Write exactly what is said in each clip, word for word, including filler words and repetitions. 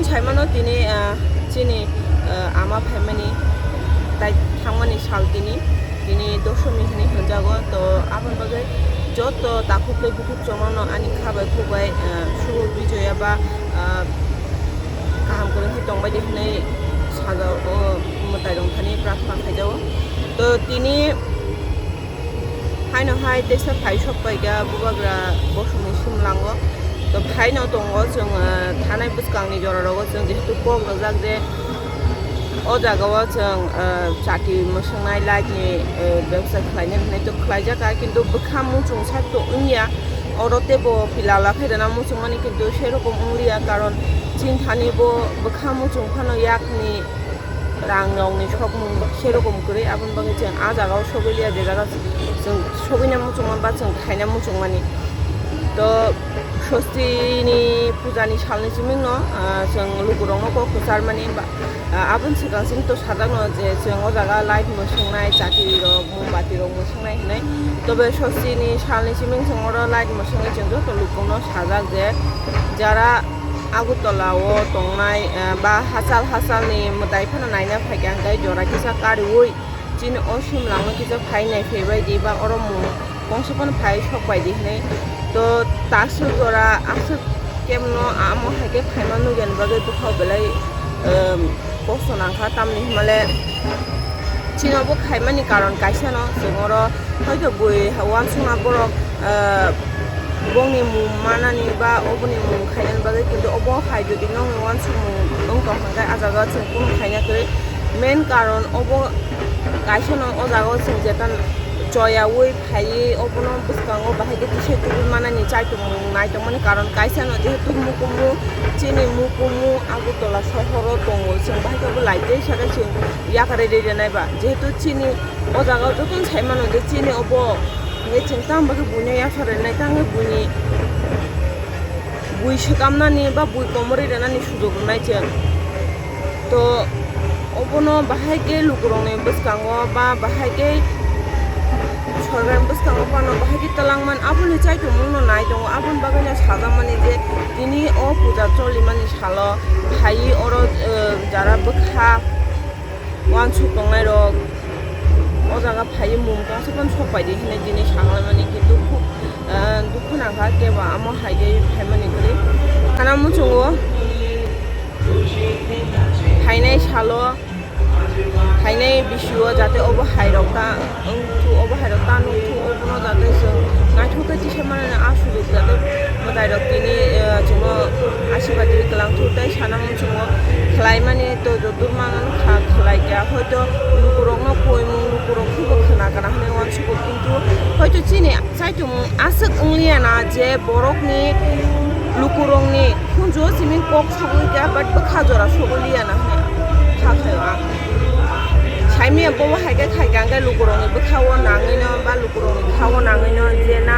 Saimano tini, ah, chini, ah, ama phaimani tai thangmani sal tini, tini dosomi hinwi hwnjago. To aboni bagwi joto takhuk tei bukhuk chongmano ani kha bai khuk bai, ah, subo bijoya ba, ah, kaham kwrwngwi tongbaidi hinwi sajao, mwtai rok thani prarthana khaijao. To tini Haino hai teisa phai sok paikha bubagra bosongni simlango. To phaino tongo chwng, ah, thanai bwskangni jora rogo chwng jehetu kok rwjak je o jaga o chwng, ah, chati mwswngnai light ni, ah, bebsa khlainai hinwi to khlaijakha, kintu bwkha muchung sak to wngya. Oro teibo pila lakhai rwna muchung mani kintu serokom wngliya, karon chini thani bo bwkha muchung phano yakni rang rokni sokmung serokom kwrwi, aboni bagwi chwng ah jaga o sogwi liya je jaga chwng sogwina muchungma ba chwng khaina muchungmani. To Sostini pujani salni simingno, ah, chwng lukurokno kok kwcharmani ba, ah, aboni swkang simi to sajakno je chwng o jaga light mwswngnai, chati rok, mombati rok mwswngnai hinwi. Tobe Sostini salni siming chwng oro light mwswngwi chwng joto lukurokno sajak je jara Agartala o tongnai, eh, ba hachal hachalni mwtai phano naina phaikha, hwnkhe jora kisa kariui chini o simlangno kisa phai nai phaibaidi ba oro mung kongsa phano phai sokbaidi hinwi. To takswk jora aswk kemno amo hai khe phaima nukya ni bagwi bwkhao belai, em, kosto nangkha, tamni hwnmale chini obo khaimani karon kaisano chwng oro hoito bui uansukna borok, ah, bongni mung manani ba oboni mung khainani bagwi, kintu obo hai jodi nokni uansukmung wng tong kha khe ah jaga o chwng kunu khaina kwrwi. Main karon obo kaisano o jaga o chwng jetan choyaui phaiwi obono bwskango bahai khe tisai tubui manani chaitumung naitongmani karon kaisano jehetu mukumu chini mukumu Agartala sohoro tongo, chwng bahai khe obo light tei saka chwng yakarwi rwi rwnai ba jehetu chini O jaga o jotono sai mano je chini obo hwnkhe chwng tamo bagwi buino yapharwi rwnai, tamo buini bui swkamnani ba bui komorwi rwnani sujok rwnai chwng. To obono bahai khe lukurokni bwskango ba bahai khe sorkarni bwskango phano bahai khe twlangmani aboni chaitumungno nai tongo. Aboni bagwino sajakmani je tini o puja cholimani salo phaiwi oro, eh, jara bwkha uansuk tongnairok o jaga phaiwi mung tongsa phano sok paidi hinwi tini sakhlaimani, kintu khub, ah, dukhu nangkha kebo amo hai khe phaimani kwrwi. Sana muchungo phainai salo, phainai bisio jate obo hairok ta wngthu, obo hairok ta nukthung, obono jate chwng naithok khe tisa manani a sujuk jate mwtairok tini, eh, chwngno asirwad rwi kwlangthung tei sana muchungo khlaimani to joto manwi kha khlai kha, hoito lukurokno koimung lukurok khe bo khna kana hwnwi uansugo, kintu hoito chini chaitumung aswk wngliya na je borokni lukurokni khunju o simi kok sogwi kha, but bwkha jora sogwi liya na hwnwi kha khaio ang. Saimanya bobo hai khe khai kha, hwnkhe lukurokni bwkha o nangwino ba lukurokni kha o nangwino je na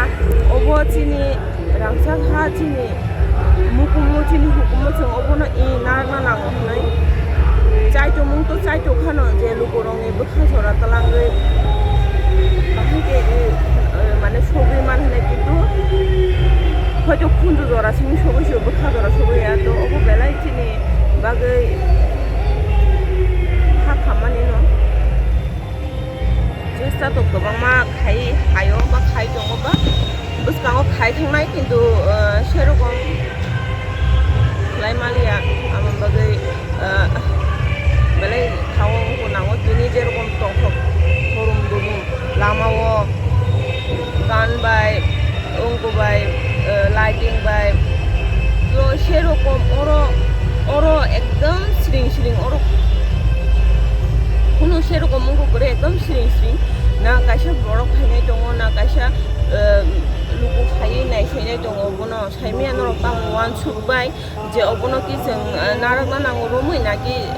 obo chini rangchak ha, chini mukumu, chini hukumu, chwng obono i narwkna nango hwnwi. Chaitumung to chaitok khano je lukurokni bwkha jora twlangwi bahai khe, eh, mane sogwi man hwnwi, kintu hoito khunju jora simi sogwi se bwkha jora sogwi ya, to obo belai chini bagwi kha khammani no. Chesta to kwbangma khai haio ba khai tongo ba bwskango khai thangnai, kintu, eh, serokom khlai maliya, aboni bagwi, eh, belai thaio wngkha nango tini jerokom tongthok horom dugum lamao gan bai wngkha bai, eh, lighting bai. To serokom oro, oro ekdom siring siring oro. Kuno serokom wngkha kwrwi ekdom siring siring. Na kaisa borok phainai tongo, na kaisa, eh, luku phaiwi naisainai tongo. Bono saimanya norok tamo uansuk bai je obono ki chwng, eh, narwkna nango romwi naki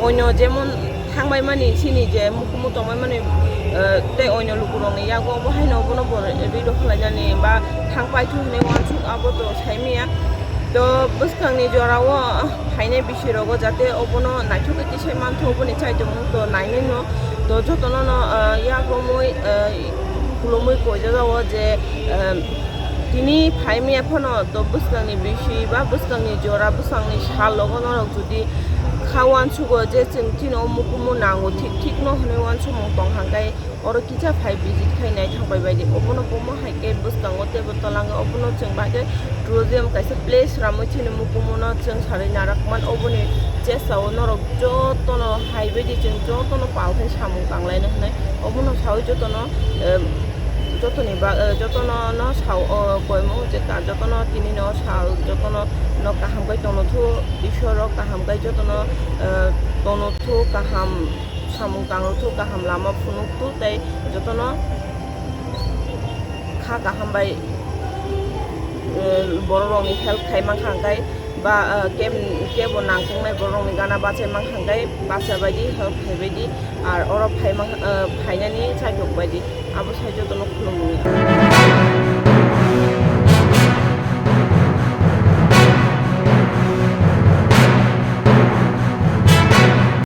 Onyo jemon thangbai mani sini je mukumu tongbai mani, eh, tei onyo lukurokni yago obo haino obono bo ready rok khlainani ba thang paithu hinwi uansuk abo to saimanya. To bwskangni jorao phainai bisirogo jate obono naithok khe tisai manthu oboni chaitumung to nainai no. To jotono no, eh, yak romwi, eh, khulumwi koijajao je, eh, Tini phaimya phano to bwskangni bisi ba bwskangni jora, bwskangni sal logo norok jodi kha uansugo je chwng chini o mukumu nango, thik thik no hwnwi uansukmung tong hangkai oro kisa phai visit khai naithang bai baidi. Obono bomo hai khe bwskango teibo twlangwi obono chwng bahai khe tourism kaisa place ramwi chini mukumu no chwng sarwi narakman. Oboni chesao norok jotono hai baidi chwng jotono pal khai samung tanglaino hwnwi obono sawi jotono, em, jotoni ba-, eh, jotono no sao, o, koimung je ka-, jotono tini no sal, jotono no kaham kai tono thu, Iswaro kaham kai jotono, eh, tono thu, kaham samung tangno thu, kaham lama phunuk thu, tei jotono kha kaham bai, eh, borok rokni help khai mankha hwnkhe ba, eh, keb-, kebo nangkuknai borok rokni gana bachai mankha hwnkhe bacha baidi help khai baidi, ar oro phai man-, eh, phainani chaitok baidi. Abo sai jotono khulumung.